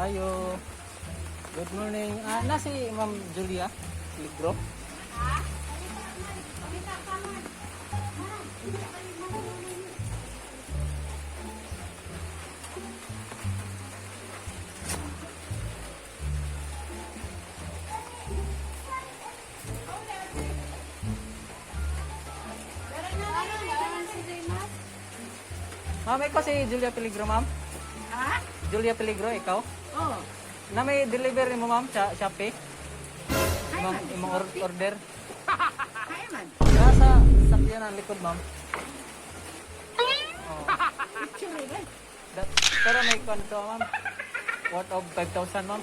Ayo. Good morning. Ah, na si Ma'am Julia Ligro. Ma'am, ikaw si Julia Peligro, ma'am? Ha? Julia Peligro, ikaw? Oh. Na may delivery mo, ma'am, sa Shopee? Ay, Imong, man. imong order. Ay, man. Nasa sakyan ang likod, ma'am. Oh. Picture eh. Pero may kwanto, ma'am. Worth of 5,000, ma'am.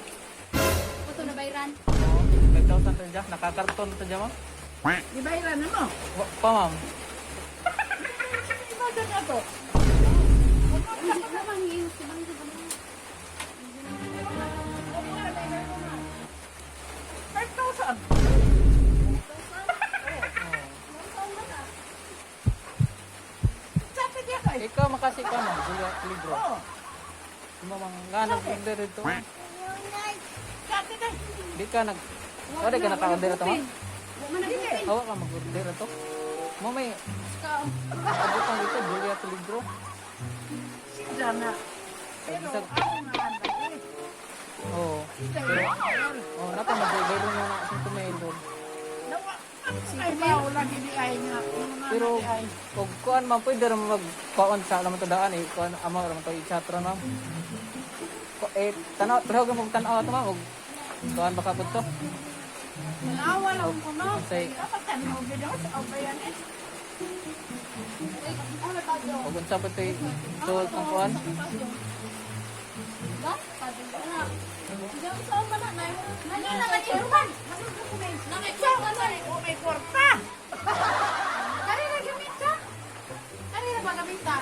Puto na bayran. Oo, 5,000 to dyan. Nakakarton to dyan, ma'am. Di ba ilan na mo? Pa, ma'am. Iba na to. Hindi na bang si bang si bang. 5,000. Sabi niya kay. Ikaw makasi ka, ma'am. Julia Peligro. Oh. Mo mang ganang order dito, ma'am. Sabi na. Di ka nag... Wala ka naka-order ito, ma'am? Wa man nag-open. Awa ka mag-order ito. Mo may Ka. abutan dito, Julia Peligro. Sila na. Pero ako nga anak eh. Oo. Sila yun. Oh, napa mag-order mo na sa tumailon. Nawa. Ay, bao lagi di ay nga. Yung nga Pero di ay. og kuan ma'am, pwede ra magkuan sa alam to daan eh, kuan ama ra man to i-chat ra, ma'am. Eh tanaw pero og mong tan-aw to, ma'am, og kuan baka pud to. Tanawa lang ko no. Unsay Dapat tanaw gid ako sa kabayan eh. Uy, ano ba do? og unsa pa to suol tong kuan? Ba? Padung na. Diyan sa man na nay. Nay na man man. Na may sa man. O may kwarta. Kari ra gamit ka. Kari ra ba gamit ka?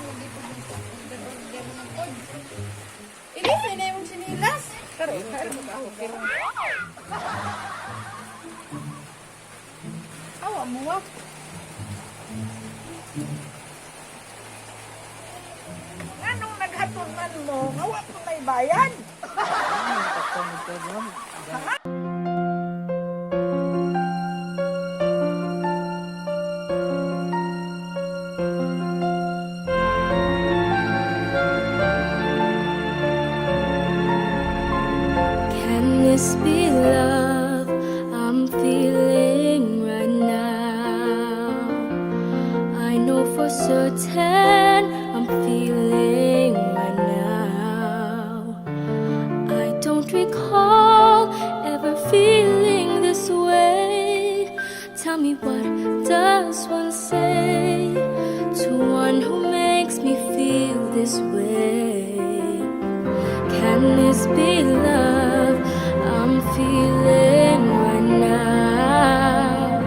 Ini sa na imong sinilas. Pero, pero, pero. Awa mo ah. Nganong naghatod man mo, nga wa pa may bayad. Ano to, ma'am? Can this be love I'm feeling right now? I know for certain I'm feeling right now. I don't recall ever feeling this way. Tell me, what does one say to one who makes me feel this way? Can this be love I'm feeling right now?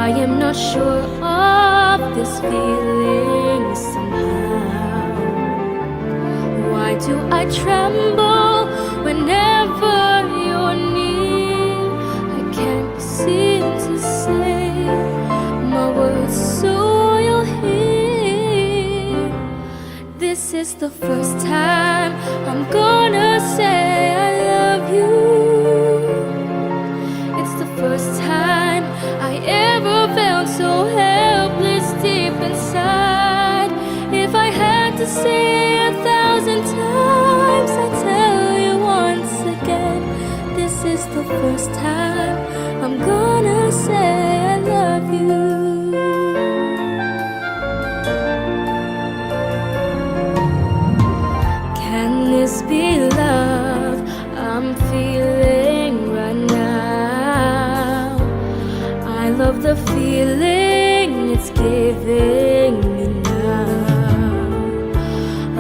I am not sure of this feeling somehow. Why do I tremble whenever you're near? I can't seem to say my words so you'll hear. This is the first time I'm gonna say I love you. It's the first time I ever felt so helpless deep inside. If I had to say 1,000 times, I'd tell you once again. This is the first time I'm gonna say I love you. Can this be love I'm feeling right now? I love the feeling it's giving me now.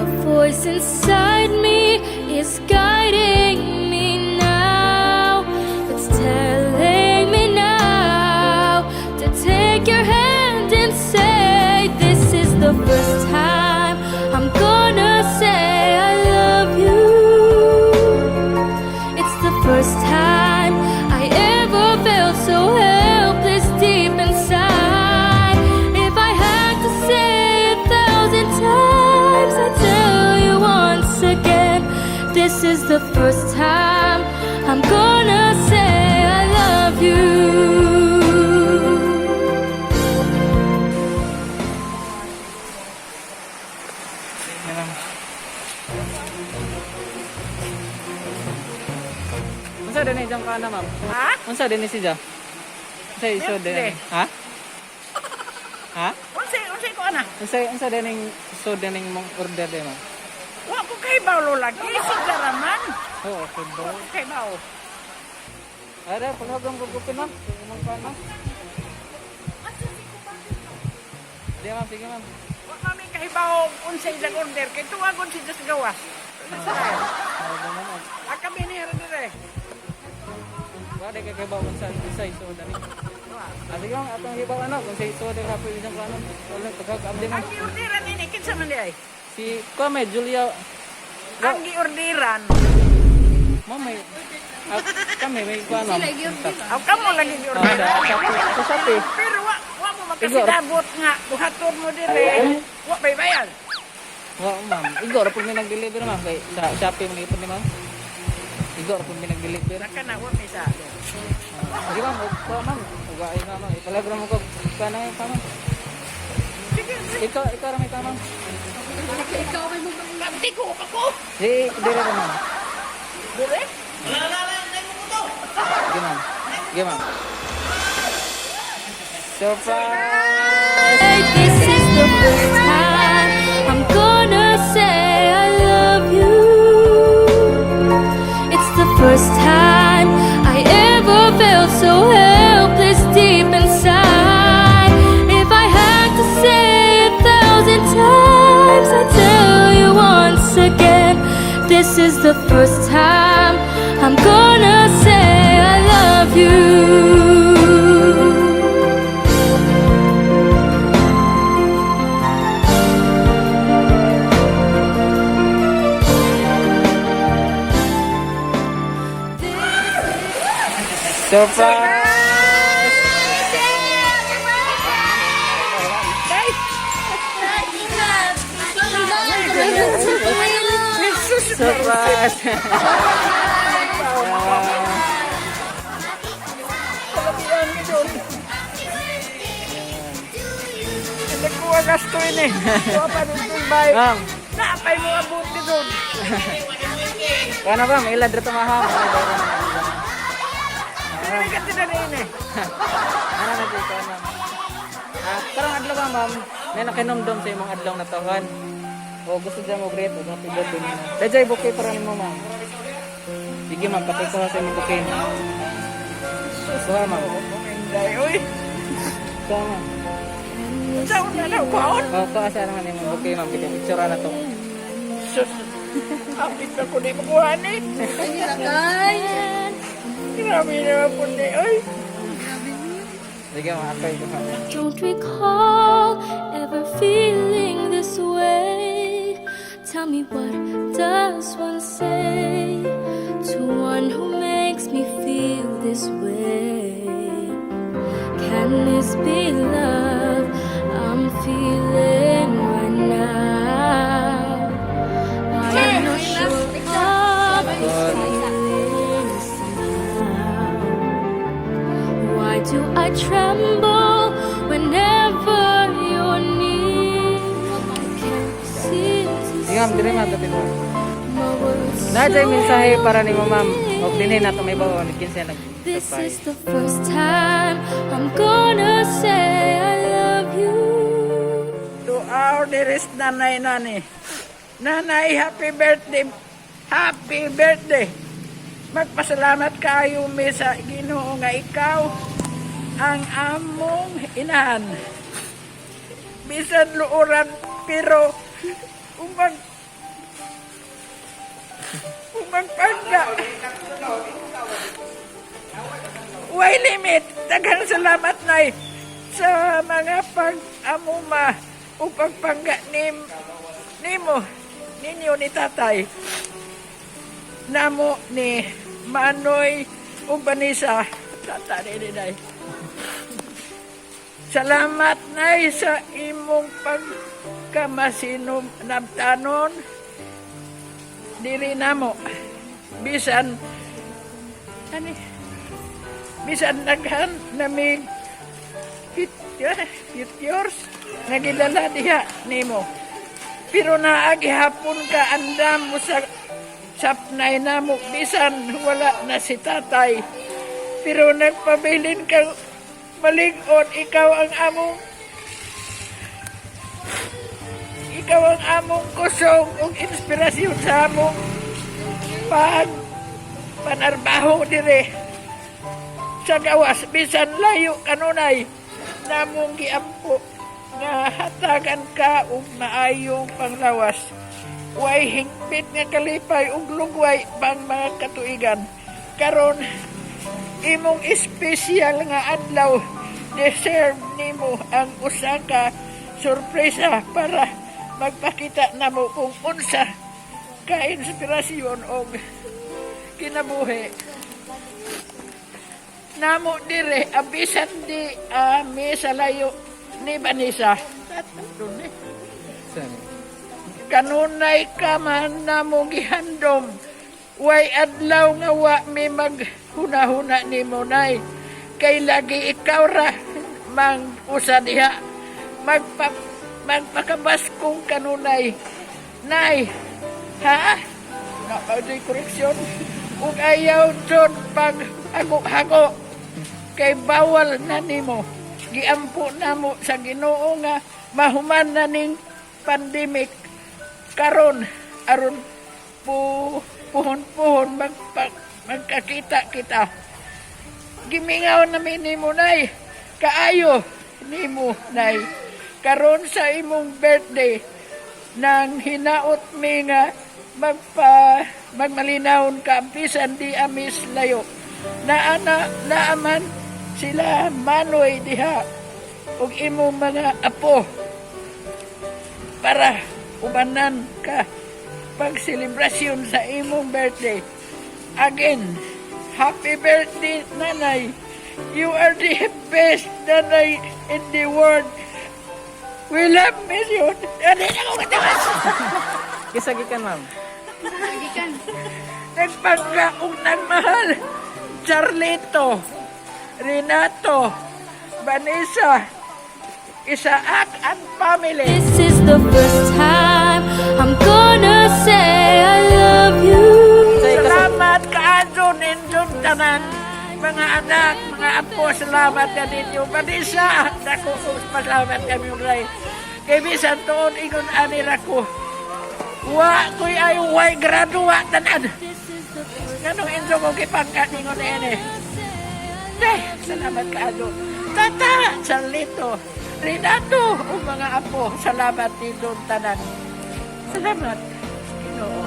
A voice inside me is guiding me now. It's telling me now to take your hand and say, this is the first time I'm gonna say I love you. It's the first time I ever felt so helpless deep inside. If I had to the first time I'm gonna say I love you. Yan lang. Unsa din ijang kana, ma'am? Ha? Unsa din siya? Unsa iso din? Birthday. Ha? Ha? Unsay ko ana? Unsa din ning so din ning mong order din, ma'am? Wa ko kay baw lagi si man. Oo, okay bro. Wa ko kay baw. Ara, palahog ang gugupin, ma'am. Imong kana. Di, ma'am, sige, ma'am. Wa kami kay baw unsay ilang order kay tuwagon si Diyos gawas. Ay, naman, ma'am. Ah, kami ni ra dire. Wa di kay ba unsa unsa iso dani. Ah, sige, ma'am, atong hibaw ano kung sa iso din hapo isang kanon. Wala pagkag abdi, ma'am. Ang giorderan ini kinsa man di ay? Si ko may Julia. Ang giorderan. Ma'am, may ah, kami may kuan, ma'am. Aw kamo lagi Ah, giorderan. sa Shopee. Pero wa mo makasidabot nga buhaton mo dire. Wa bay bayad. Wa, ma'am. Igor pud mi nag-deliver, ma'am, kay sa Shopee man ipon ni ma'am. Igor pud mi nag-deliver. Naka na wa mi sa. Ah, sige, ma'am, ug ko, ma'am. Ug ay, ma'am. Ipalagro mo ko kanay pa, ma'am. Sige, sige. Ikaw ra may ka, ma'am. Ikaw may mo Tigo pa ko. Si dire ra, ma'am. Dire? Sige, ma'am. Sige, ma'am. Surprise! This is the first time I'm gonna say I love you. It's the first time I ever felt so helpless deep inside. If I had to say 1,000 times, I'd tell you once again. This is the first time I'm gonna say I love you. Surprise! Surprise! Kalabian mi doon. Nagkuha gasto ini. Kuha pa dito bay. Ma'am, Naapay mo abot ni doon. kana ba? May ilad ra tumaham. Dili ka tinanay ini. Ano na dito, ma'am? Ah, karong adlaw ba, ma'am? May nakinomdom sa imong adlaw na tahan. O gusto dyan mo greet o happy birthday nimo. Dajay bouquet para nimo, ma'am. Sige, ma'am, pakikuha sa imong bouquet. Kuha, ma'am. Inday, uy. Kuha, ma'am. Sa una na kuhaon. O, kuha sa naman imong bouquet, ma'am. Kaya picture na to. Sus. Apit na ko di makuha ni. Grabe naman po ni. Uy. Sige, ma'am, ako ikuha. Don't recall ever feeling this way. Tell me, what does one say to one who makes me feel this way? Can this be love I'm feeling right now? I'm not sure of this feeling somehow. Why do I tremble whenever you're near? I can't seem to Sige, ma'am, dire, ma'am, dapit mo. my words. Naa mensahe para nimo, ma'am. Og dinhi na to may bawo ni kinsa nag This is the first time I'm gonna say I love you. To our dearest nanay nani. Nanay, happy birthday. Happy birthday. Magpasalamat kayo mi sa Ginoo nga ikaw ang among inahan. Bisan luoran pero umang umang pangga. Way limit. Daghang salamat nay sa mga pag-amuma o pagpangga nimo ninyo ni tatay namo ni Manoy ug Vanessa tata ni nay. Salamat nay sa imong pagkamasinom nabtanon diri namo. Bisan ani, bisan daghan nami pictures nga gidala diha nimo. Pero naa gihapon ka andam mo sa sapnay namo bisan wala na si tatay. Pero nagpabilin ka malig-on, ikaw ang among kusog ug inspirasyon sa among pag panarbaho dire sa gawas. Bisan layo kanunay, namong giampo nga hatagan ka og maayong panglawas, way hingpit nga kalipay ug lugway pang mga katuigan. Karon imong espesyal nga adlaw, deserve nimo ang usa ka sorpresa para magpakita namo kung unsa ka inspirasyon og kinabuhi namo dire abisan di ami sa layo ni Vanessa. Tatlo ni. Saan? Kanunay ka man namo gihandom. Way adlaw nga wa mi maghunahuna nimo, Nay. Kay lagi ikaw ra mang usa diha. Magpakabaskong kanunay. Nay, ha? Na, ay, koreksyon. Ug ayaw jud pag hago-hago kay bawal na nimo. Giampo namo sa Ginoo nga mahuman na ning pandemic karon aron pu puhon-puhon magkakita kita. Gimingaw nami nimo, Nay. Kaayo nimo, Nay. Karon sa imong birthday nang hinaot mi nga magmalinawon ka bisan di amis layo. Naana naaman sila Manoy diha ug imong mga apo para ubanan ka pagselebrasyon sa imong birthday. Again, happy birthday, Nanay. You are the best nanay in the world. We love miss you. Ano ako katawa? Kisa gikan, ma'am. Gikan. Nagpangga ug nagmahal. Charlito, Renato, Vanessa, Isaac and family. This is the first time I'm gonna say I love you. Salamat kaayo ninyong tanan. Mga anak, mga apo, salamat ka ninyo. Vanessa, dako kong pasalamat kami ray. Kay bisan tuon ingon ani ra ko. Wa ko'y ay way gradua tanan. Nganong inso ko gipangka ningon ini. Eh, salamat kaayo. Tata, Charlito, Renato, ug mga apo, salamat ninyong tanan. Salamat. Ginoo.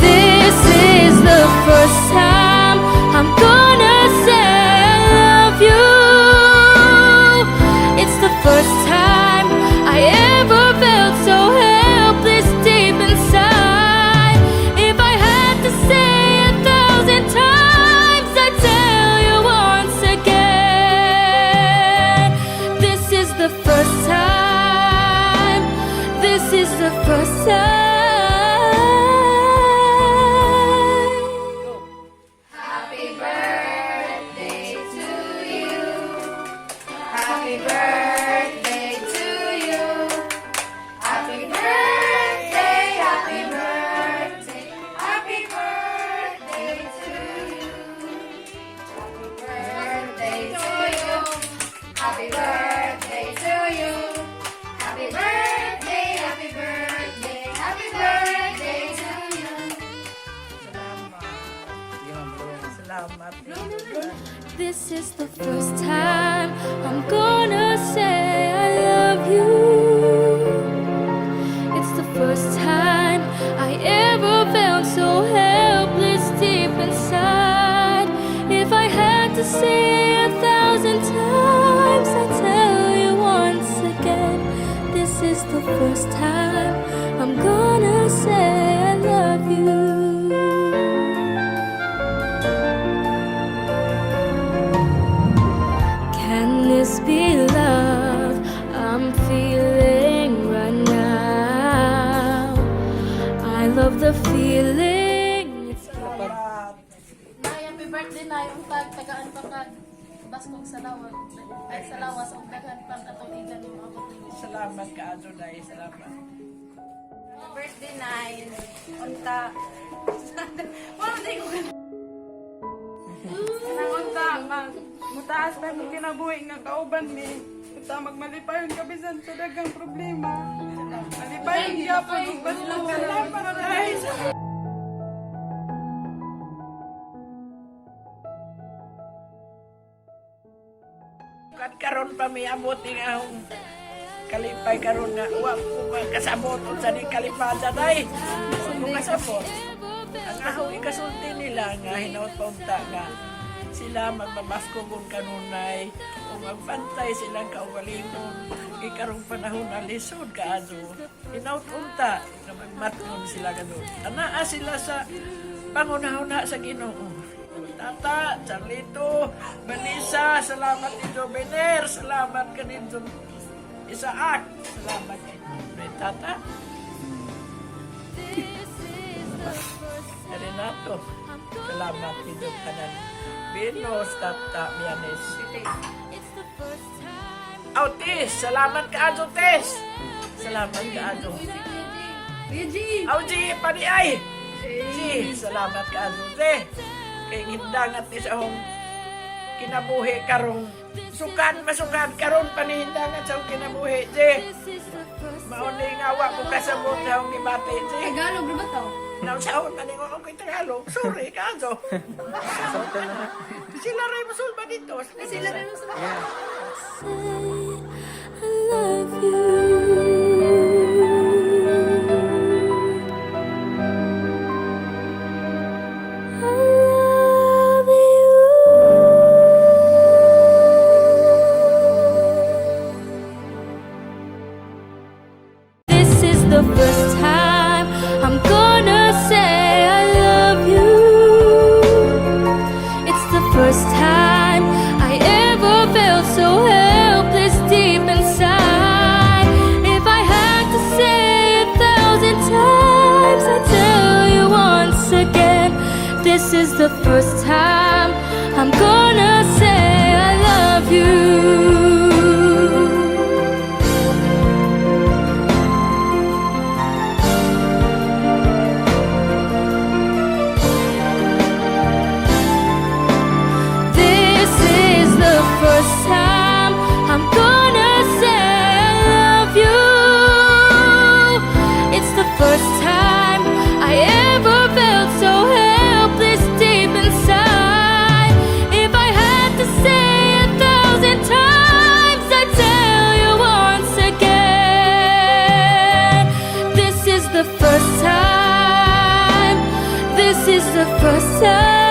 This is the first time I'm gonna say I love you. It's the first time I ever felt so helpless deep inside. If I had to say a thousand times, I'd tell you once again. This is the first time. This is the first time. Happy birthday to you. Happy birthday to you. Happy birthday, happy birthday, happy birthday to you. Happy birthday to you. Happy birthday to you. Happy birthday, happy birthday, happy birthday to you. Sige, ma'am. Blow. Salamat. This is the first time I'm gonna say I love you. It's the first time I ever felt so helpless deep inside. If I had to say a thousand times, I'd tell you once again. This is the first time I'm gonna say I love you. Can this be love I'm feeling right now? love the feeling. It's Nay, happy birthday, Nay. Ang tag, tagaan pa kag baskog sa lawas. Ay, sa lawas. Ang daghan pang atong igan yung abot ninyo. Salamat ka, Nay. Salamat. Birthday, Nay. Unta. Wala di ko Kanang unta, mag mutaas pa imong kinabuhi nga kauban ni. Unta magmalipayon ka bisan sa daghang problema. Malipayon gyapon ug basta. Salamat, Nay. Kat karon pa may abot ning ahong kalipay karon nga wa ko makasabot unsa ni kalipada, day. Wa ko kasabot. Ang ahong ikasulti nila nga hinaut pa unta nga sila magmamasko kung kanunay o magbantay silang kaugalingon kay karong panahon na lisod kaayo. Hinaut unta nga magmatngon sila kanon. Anaa sila sa pangunahuna sa Ginoo. Tata, Charlito, Vanessa, salamat ni Jovener, salamat kaninyo Isaac, salamat kay Tata. Renato, salamat ninyo tanan. Binos, Tata, Mianes. It's the first time. Aw, Tis, salamat ka, Ajo, Tis. Salamat ka, Ajo. Aw, G, paniay. G, salamat ka, Ajo, Te. Kay hindangat ni sa akong kinabuhi karong sukan masukan karon panihindangat sa akong kinabuhi, G. This is the first Mauni nga wa ko kasabot sa akong gibati, G. Tagalog, ba to? Nausaon man ningo ako Tagalog. Sorry, kaso. Sila rin musulma dito. Sila rin sa say I love you. I love you. This is the first time I'm gonna say I love you. It's the first time I ever felt so helpless deep inside. If I had to say 1,000 times, I'd tell you once again. This is the first time I'm gonna say I love you. This is the first time I'm gonna say I love you. It's the first time I ever felt so helpless deep inside. If I had to say 1,000 times, I'd tell you once again. This is the first time. This is the first time.